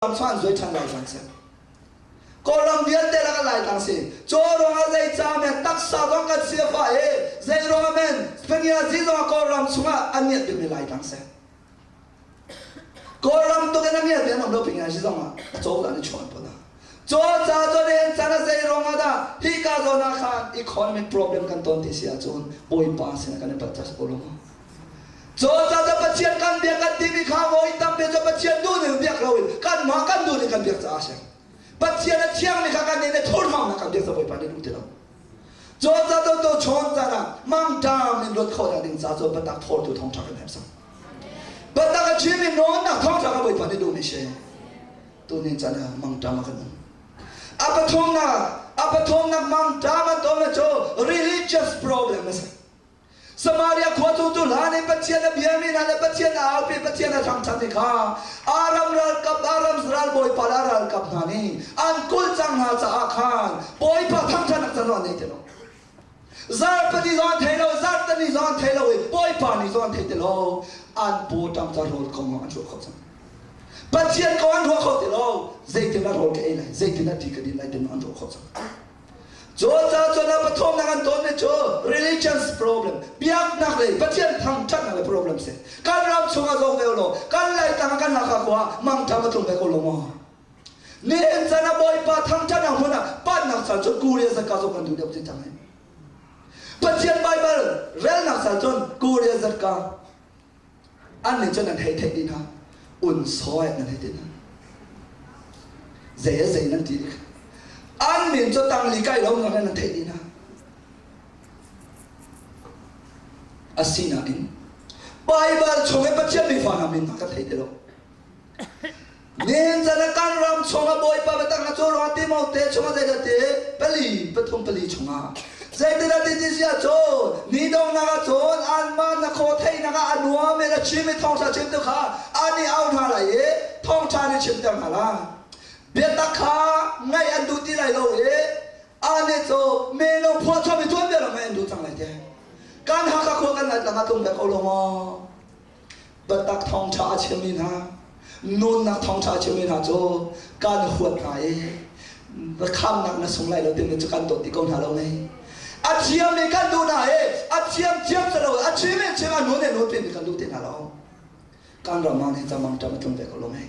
Kawlram cu an zuai ṭhan lai cang si. Kawlram vialte lak lai tang si. Caw ruangah zei ca men taksa zong kan si a fah i zei ruangah men Phangiazi zong Kawlram chungah an ngiat bikmi lai tang si. Kawlram tuk in a ngiat mi an um lo Phangiazi zong ah a cozah nih chuah an put hna. Caw ca cu nihin chan ah zei ruangah dah hika zawn ah khan economic problem kan ton ti si ahcun Bawipa sinah kan i palh ca si ko lo maw? Cucaah Pathian kan biak kan timi kha voi tampi cu Pathian duh ning biak loin kanmah kan duh ning kan biak caah a si. Pathian a thiangmi kha kan nih thurhnawmnak kan biak ca Bawipa nih duh ti lo. Cucaah to to chawn caan ah mangṭam in luat khawhnak ding ca cu biatak thawltu thawngṭha kan herh cang. Biatak a chim i nawnnak thawngṭha kha Bawipa nih duhmi si. Tunin caan ah mangṭam ah kan um. A pathumnak a pathumnak mangṭam an ton cu religious problem a si. Samaria khua cu cu hlan in Pathian a biami hna le Pathian a aupi Pathian a thangṭhat i kha Aram ralkap Aram ralbawipa le a ralkap hna nih an kulh cang hna caah khan Bawipa thangṭhatnak can an nei ti lo. Zarhpini zong an thei lo, zarhteni zong an thei lo i Bawipa ni zong an thei ti lo. An paw ṭam ca rawl kong an ruah kho cang. Pathian kong an ruah kho ti lo. Zeitin a rawl ka ei lai, zeitin a ti ka din lai tin an ruah kho cang. Cucaah cun a pathumnak an tawnmi cu religions problem, biaknak lei Pathian thangṭhatnak lei problem si. Kan ram chungah zong ve law, kan Laitlang ah kan Hakha khua ah mangṭam a tlung ve ko lo maw? Nihin chan ah Bawipa thangṭhatnak hmun ah pannak caan cun Korea zaka zong kan duh deuh ti cang ai. Pathian Baibal relnak caan cun Korea zaka an nih cun nan hei theih dih hna un sawi nan hei ti hna zei a zei nan ti dih an min cu tangli kai lo nan nan theih dih hna asinain Baibal chung i Pathian mi fa hna min hna ka thei ti lo Nihin zan ah kan ram chungah Bawipa biatak na cu ruang Timote chungah zeidah ti pali pathum pali chungah zeitindah ti ti si ahcun ni donghnak ah cun anmah na khaw theihnak ah a nuam in a chim i thawngṭha chimtu kha an i au hna lai i thawngṭha nih chimter hna lai biatak kha ngaih an duh ti lai lo i anih cu minung phuahchom i tuanbia lawng ngaih an duh cang lai te kan Hakha khua kan Laitlang ah tlung ve ko lo maw Biatak thawngṭha a chimmi hna, nunnak thawngṭha a chimmi hna cu kan huat hna i khamnak na sung lai lo timi cu kan dawt ti ko hna lo mei. A thiammi kan duh hna i a thiam thiam si lo a chim in chim a nun in nun timi kan duh ti hna lo. Kan ram ah nih camang ṭam a tlung ve ko lo mei.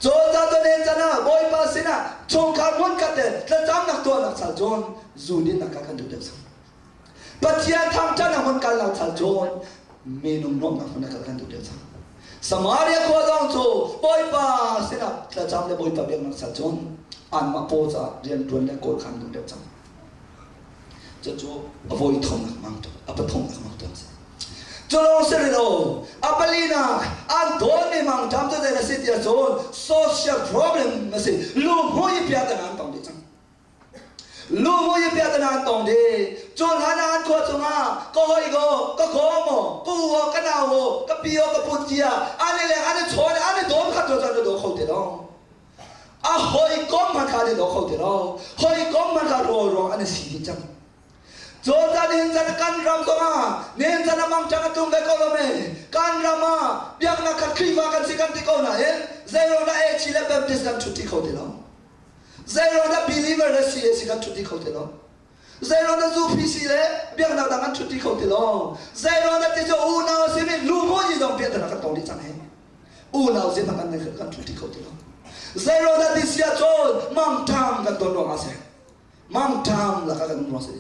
Cawn ca nen can ah Bawipa sinah chungkhar hmunkhat le thlacamnak tuahnak sal cun zu dinnak kha kan duh deuh cang. Pathian thangṭhat hmun kal lo chal cun minung nuamhnak hmun a kal kan duh deuh cang. Samaria khua zong cu Bawipa sinah thlacam le Bawipa biaknak sal cun anmah paw caah rianṭuan le kawl khan duh deuh cang. Cucu a voi thumnak mang a pathumnak mang tuan si. Cu lawng si rih lo, a palinak an tawnmi mangṭam cu zei a si tiah cun social problem a si. Luhmui i piahtana an tong dih cang. Luhmui in piahtana an tong dih. Cu hlan ah an khua chungah ka hoi ko, ka kawm aw, ka u aw, ka nau aw, ka pi aw, ka put tiah an i leng, an i chawn, an i dawm kha cu an i daw kho ti lo. A hawikom hmanh kha an i daw kho ti lo. Hawikom hmanh kha rawl ruang an i si dih cang. Cawlca nihin chan kan ram zongah nihin chan a mangṭang a tlung ve ko lo me. Kan ram ah biaknak khat Khrihfa kan si kan ti ko nain zeiruang dah AC le Baptist kan ṭhut ṭi kho ti lo. Zeiruang dah believer le CAC kan ṭhutti kho ti lo? Zeiruang dah ZUPC le biaknak dang an ṭhutti kho ti lo? Zeiruang dah ti cu unau a simi luhmuhzi zong piahtana kan tong dih cang hi. Unau zing kan kan ṭhutti kho ti lo. Zeiruang dah ti si ahcun mangṭam kan ton ruangah a si. Mangṭam lakah kan um ruang si.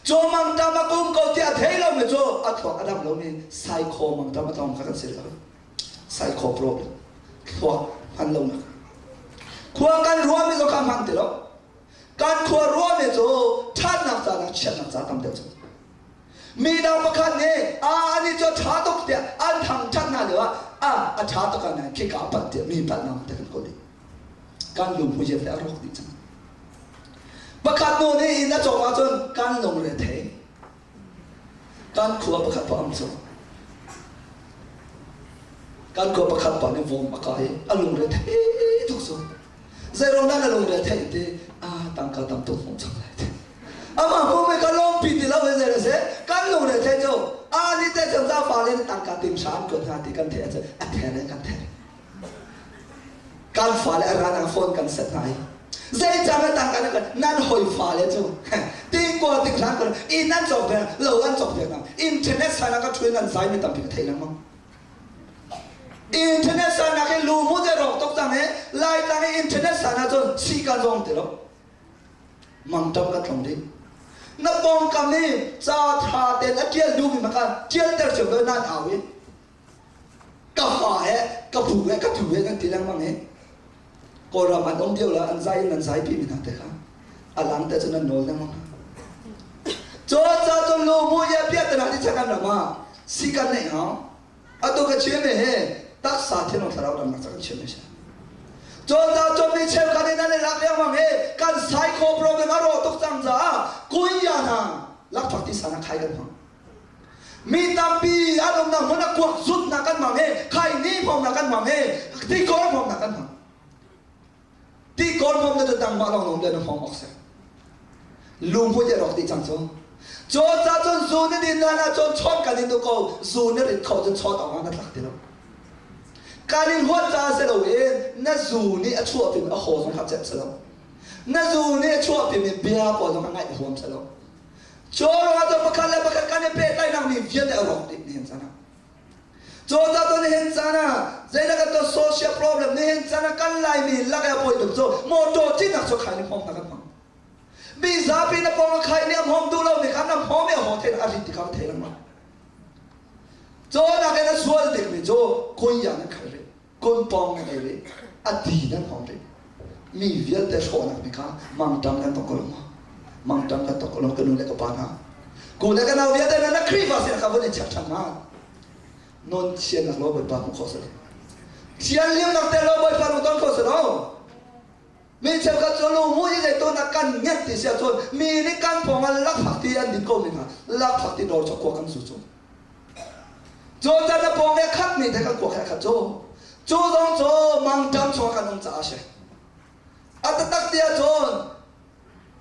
Cu mangṭam a kum ko tiah thei lomi cu a thluak a dam lomi psycho mangṭam a tong kha kan si lo. Psycho problem. Thluak hman lonak. Khua kan ruahmi zong kha hman ti lo. Kan khua ruahmi cu ṭhatnak ca nak chiatnak ca tam deuh cang. Mi dang pakhat nih a ani cu ṭha tuk tiah an thangṭhat hna lio ah a a ṭha tuk ah nan khika pat tiah mi palhnak te kan kawl dih. Kan lungphu vialte a rawk dih cang. Pakhat nu nih inn a cawk ahcun kan lungre thei. Kan khua pakhat pa am cu. Kan khua pakhat pa nih vom a kai i a lungre thei tuk cu. Zeiruang dah na lungre theih ti a tangka tam tuk hmuh cang lai ti. Amah hmu mi ka lawmpi ti lo zei na si kan lungre thei cu a ni te cun za fa le tangka tim hram ko hna ti kan theih ahcun a the le kan the. Kan fale a ranak phone kan set hna i zeicah na tangka na kan nan hoi fale cu tingkua ting hlan ko inn an cawk piak lo an cawk piak hna internet sana ka ṭhu in an zai mi tampi ka thei lengmang. Internet sana khi lu mu te rawk tuk cang i Laitlang i internet sana cun si ka zawng ti lo. Mangṭam ka tlong dih. Na pawngkam i ca ṭha tein a ṭial duhmi hmanh kha ṭialter cio ko nan au i ka fa he ka pu he ka tu he nan ti lengmang i Kawlram an um lio la an zai in nan zai pi mi hna te kha a lang te cu nan nawl lengmang hna. Caw cun lu mu ya pia tana ti chak an ram ah si kan neih hau. Atu ka chim mi hi taksa thinlung thlarau damnak ca kan chim mi si. Caw cun mi cheukhat in an i lak lengmang i kan psycho problem a rawh tuk cang caah kunya hna lakphak ti sana khai kan hmang. Mi tampi an umnak hmun ah kuak zutnak kan hmang i khaini hmawmnak kan hmang i tikor hmawmnak kan hmang. Tikor hmawm na cu nangmah lawng lawng na hmawm awk si. Lungput i rawk dih cang cu. Caw ca cun zu na din hlan ah cun chawt kan in duh ko zu na rit kho cun chawt awk ah na tlak ti lo. Kan in huat caah si loin na zu nih a chuahpi mi a haw zong kha cep si lo. Na zu nih a chuahpi mi bia pawl zong kha ngaih huam si lo. Cu ruangah cun pakhat le pakhat kan i pehtlaihnak mi vialte a rawk dih nihin caan ah. Cu ca cu nihin caan ah zeidah kan ton social problem nihin caan ah kan Laimi lak i a pawi tuk cu motor citnak cu khai nih hmawm hna kan hmang. Mi zapi na pawng a khai nih a hmawm duh lo mi kha na hmawm i a haw thei a rit ti kha thei lengmang. Cu nakin a sual bikmi cu kunya nan khai rih. Kunpawng nan ei rih, a ti nan hmang rih. Mi vialte hrawhnak bik ah mangṭam kan tong ko lo maw? Mangṭam kan tong ko lo ka nu le ka pa hna. Ku le ka nau vialte na na Khrihfa sin kha vun i check ṭhan hna. Non thiannak law Bawipa hmuh khawh si lo. Thianhlimnak te law Bawipa nu ton khawh si lo. Mi cheukhat cu lu mu i zeitu kan nget ti si ahcun mi nih kan pawng ah lakphak ti an din ko mi hna lakphak ti dawr cu khua kan su cu. Cu can na pawng he khat mi te kan kuak he khat cu. Cu zong cu mangṭam chung ah kan um caah a si. A taktak ti ahcun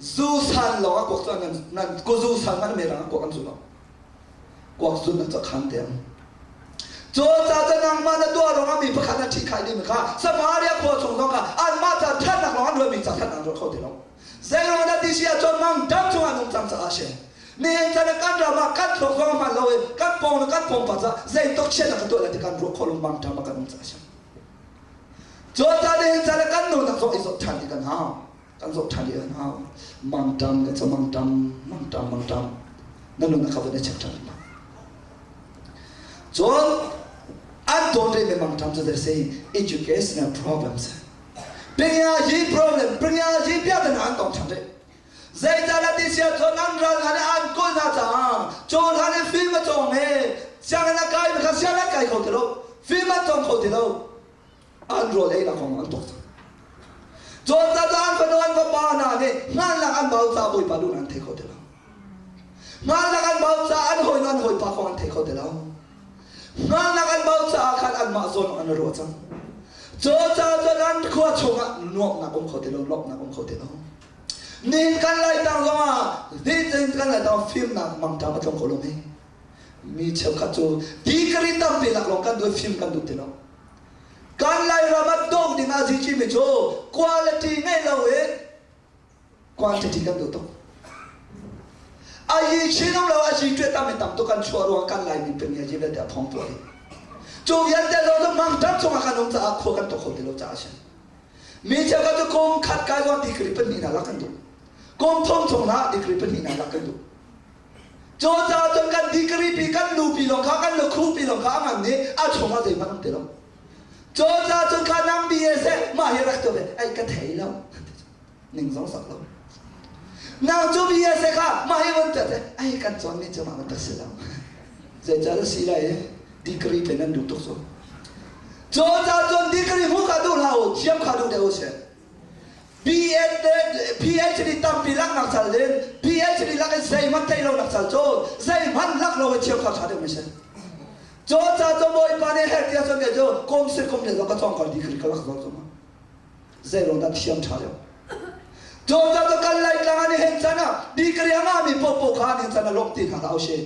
zu san lawng a kuak cu nan nan ku zu san hmanh me rang a kuak an zu lo. Kuak zun an cu khan te ang. Cu ca cu nangmah na tuah ruangah mi pakhat na ṭhih khai ding kha Samaria khua chung zong kha anmah ca ṭhatnak lawng an ruahmi ca ṭhatnak an ruat kho ti lo. Zeiruang dah ti si ahcun mangṭam chung an um cang caah a si. Nihin chan ah kan ram ah kan thluak zong a hman lo i kan pawng le kan pawng pa caah zeitluk chiatnak ka tuah lai ti kan ruah khawh lo mangṭam ah kan um caah a si. Cu caah nihin chan ah kan nunak zong i zoh ṭhan dih kan hau. Kan zoh ṭhan dih kan hau. Mangṭam kan cu mangṭam, mangṭam, mangṭam. Na nunnak kha van i check ṭhan lengmang. Cun an tawn rihmi mangṭam cu zei si educational problems. Pingya problem, pingya biakinn an tong ṭhan rih. Zeicahdah ti sia cun an ral hna nih an kulh hna caah caw hna nih fim a cawng i sianginn a kai kha sianginn an kai kho ti lo, fim an cawng kho ti lo. An rawl einak kong an tuak cang. Cawn ca an fanu an fapa hna nih hngalnak an bau caah Bawipa duhnak an thei kho ti lo. Hngalnak an bau caah an hawinu an hawipa kong an thei kho ti lo. Hngalnak an bau caah khan anmah zawn an i ruah cang. Cu caah cun an khua chungah nuamhnak um kho ti lo, lawmhnak um kho ti lo. Nihin kan Laitlang zongah nihin kan Laitlang fimnak mangṭam a tlung ko lo mi. Mi cheukhat cu degree tampi lak lawng kan duh fim kan duh ti lo. Kan Lairam ah doh ding ah zicimi cu quality ngei lo in quantity kan duh tuk. A yi chin um lo a yi tuet tam in tam tuk kan chuah ruang kan lai mi peng ye vialte a phong tuah dih. Cu vialte zong cu mangṭam chungah kan um caah khua kan tuk kho ti lo caah a si. Mi cheukhat cu kum khat kai zong degree pahnih hna lak kan duh. Kum thum chung hna degree pahnih hna lak kan duh. Cu caah cun kan degree pi kan nu pi lawng kha kan lukhu pi lawng kha a ngan i a chungah zeihmanh um ti lo. Cu caah cun kha nang BA seh mah hi rak tu ve ai ka thei lo. Ning zong sak lo. Nang cu BA seh kha mah hi vun te ai kan cawn mi cu mah bantuk si lo. Zeicah si lai i degree pe nan duh tuk cu. Cu caah cun degree hmu kha duh hlah u, thiam kha duh deuh u sih. BA PhD tampi laknak cal in PhD lak in zeihmanh theih lo nak cal cu zeihmanh lak lo i thiam kha ṭha deuh mi si. Cu ca cu Bawipa nih herh tiah cun kei cu kum si kum le zong ka cawng ko degree ka lak zong cu zeiruang dah thiam ṭha deuh. Cu ca cu kan Laitlang ah nihin chan ah degree a ngahmi paohpaoh kha nihin chan ah lawmh ti hna hlah usih.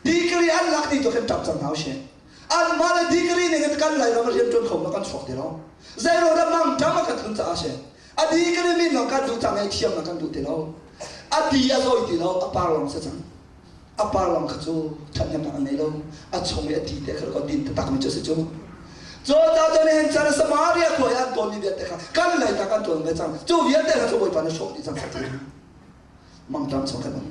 Degree an lak ti tu khin ṭap cang hna usih. Anmah le degree ning in kan Lairam rian ṭuan kho ma kan chuak ti lo. Zeiruang dah mangṭam? tlun caah a si. A di kan i min lawng kan duh cang i thiam kan duh ti lo. A ti a zawi ti lo, a par lawng si cang. A par lawng kha cu ṭhathnemnak a ngei lo. A chung i a ti te kha ko din taktak mi cu a si cu. Cu ca cu nihin chan Samaria khua i an tawnmi vialte kha kan lei ta kan ṭuan ve cang. Cu vialte kha cu Bawipa na hrawh dih cang kha ti. Mangṭam chung kan um.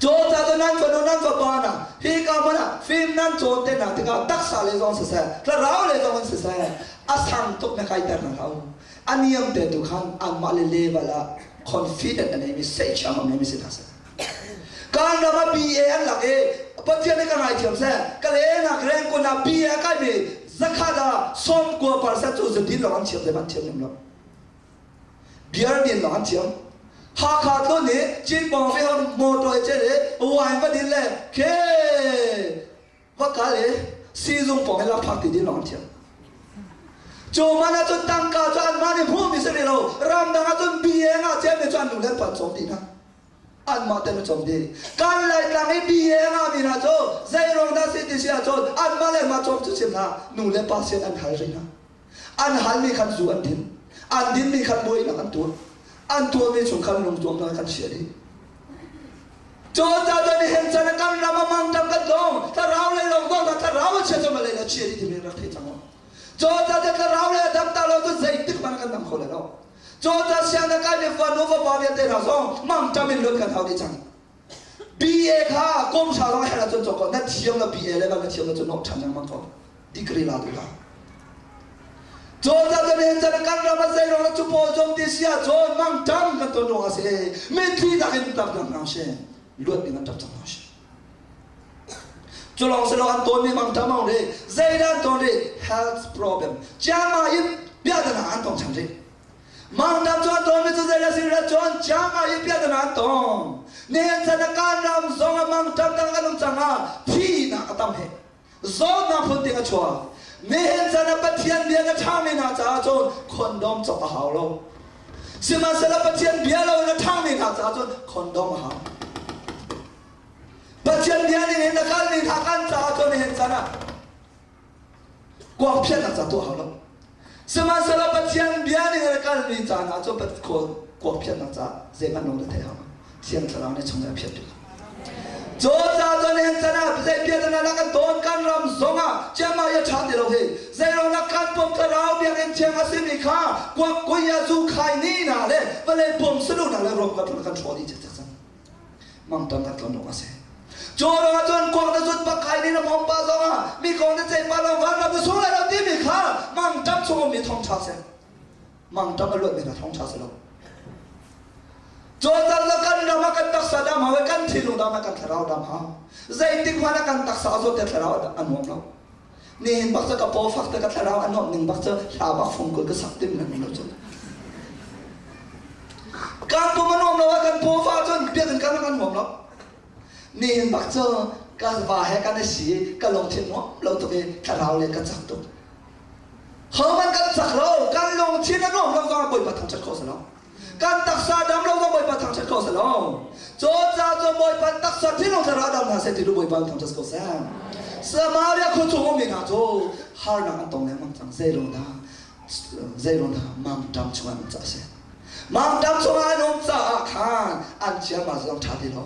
Cawn ca cu nan fanu nan fapa hna hi ka hmun ah fim nan cawn te hna tikah taksa le zong siseh thlarau le zong in siseh a sang tuk na kaiter hna hlah u. A niam te tu khan anmah le level ah confident a neimi seichiam a neimi si hna seh. Kan ram ah BA an lak i Pathian nih ka ngaithiam seh ka lenak rengkun ah BA a kaimi zakhat ah 90% cu zadin lawng an thiam zeihmanh thiam lem lo. Beer din lawng an thiam. Hakha tlun i Cinpawng ve hon motor i cel i wine va din le khe va kal i sizung pawng i lakphak ti din lawng an thiam. Cu man ahcun tangka cu anmah nih hmuhmi si rih lo. Ramdang ahcun BA ngah ciami cu an nu le an pa an cawm dih hna. Anmah ten a cawm dih. Kan Laitlang i BA ngahmi hna cu zei ruang dah si ti si ahcun anmah le anmah cawm cu chim hlah nu le pa sin an hal rih hna. An halmi khan zu an din. An dinmi khan buainak an tuah. An tuahmi chung khan lungtuamnak kan chia dih. Cucaah nihin chan ah kan ram a mangṭam kan dong. Thlarau lei lawng dong thlarau a chia cu malay la chia dih timi rak thei cang u. Cucaah thlarau lei a dam ta lo cu zeitik hmanh kan dam kho lai lo. Cucaah sianginn kaimi fanu fapa vialte hna zong mangṭam in luat kan hau dih cang. BA kha kum hra lawng herh ahcun cawk ko na thiam na BA level na thiam na cu nok ṭhan lengmang ko degree la tu la Cawn ca nihin can kan ram a zei ruang cu pawl cawm ti si ahcun mangṭam kan ton ruang a si mitthli tak in tap lang hna she luat ding an ṭap cang hna she cu lawng si lo an tawnmi mangṭam ang ri zeidah an tawn ri health problem chiangma in biadana an tong chan rih Mangtam cu an tawnmi cu zei a si rat cun chiangmai in piahtana an tong. Nihin chan ah kan ram zong ah mangtam dang an um cang ah thihnak a tam he. Zawtnak phun ting a chuak. Nihin chan ah Pathian bia na ṭhangmi hna caah cun condom cawk a hau lo. Sihmanhsehlaw Pathian bia lo in a ṭhangmi hna caah cun condom a hau. Pathian bia ning in a kalmi hna kan caah cun nihin chan ah kuak phiatnak ca tuah hau lo. Sihmanhsehlaw Pathian bia ning in a kalmi caan ah cun kuak phiatnak ca zeihmanh lung na theih hau. Thiang Thlarau nih chung a phiat tuk. Cu ca cun nihin chan ah zei biakinn ah kan tawn kan ram zongah chiangmai a ṭha ti lo hi. Zeiruang dah kan pum thlarau biakinn thiang a simi kha kuak kui a zu khai ni hna le vawlei pum salu hna le rom kan kan hrawh dih cikcek cang. Mangṭam kan tlon awk a si. Cu ruangah cun kuak na zut bak khai ni na mom pa zongah mi kong na ceih pa lo vanram na sung lai lo timi kha mangṭam chung ummi thawngṭha si. Mangṭam a luatmi hna thawngṭha si lo. Cawncar cu kan ram ah kan taksa dam hau i kan thinlung dam ah kan thlarau dam hau. Zeitik hmanh ah kan taksa a zawt te thlarau a nuam lo. Nihin bak cu ka paw fak te ka thlarau a nuamh ning bak cu hla bak fungkul ka sak tim lengmang lo cun. Kan pum a nuam lo ah kan paw fa cun biakinn kan kan nuam lo. Nihin bak cu ka va he kan i si ka lungthin nuam lo tuk i thlarau le ka cak tuk. Hohmanh kan cak lo, kan lungthin a nuam lo zong ah Bawipa thangṭhat khawh si lo. Kan taksa dam lo zong Bawipa thangṭhat ko seh law. Caw cu Bawipa taksa thinlung thlarau dam hna seh ti lu Bawipa thangṭhat ko seh. Samaria khua chung ummi hna cu harnak an tong lengmang cang. Zeiruang dah zeiruang dah mangṭam chungah an um caah a si. Mangṭam chungah an um caah khan an chiama zong ṭha ti lo.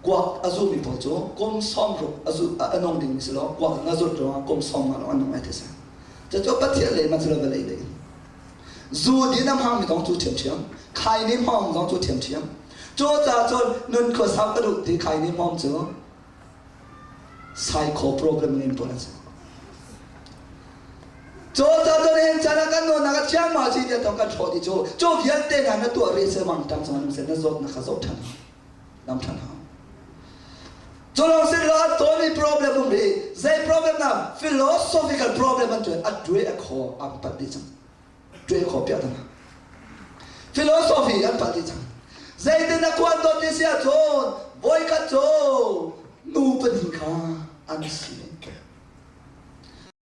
Kuak a zumi pawl cu kum 60 a zu a nung ding si lo kuak na zut ruangah kum 50 lawng an nung ai ti si. Cucu Pathian le man si lo vawlei dei. Zu din a hmangmi zong cu ṭhiamṭhiam, khaini hmawm zong cu ṭhiamṭhiam. Cucaah cun nun khuasau ka duh ti khaini hmawm cu psycho problem ngei pawl an si. Cucaah cun hin chan ah kan nunnak a thiang ma si tiah thong kan hrawh ti cu cu vialte hna na tuah rih se mangṭam cang an um se na zawtnak kha zoh ṭhan hau. Lam ṭhan hau. Cu lawng si lo a tawmi problem um rih. Zei problem na philosophical problem an tuan a tuai a khaw an pat dih cang. Tuai a khaw piah tana. Philosophy an pat dih cang. Zeitin na kuan dawt ti si ahcun voikhat cu nu pahnih kha an si.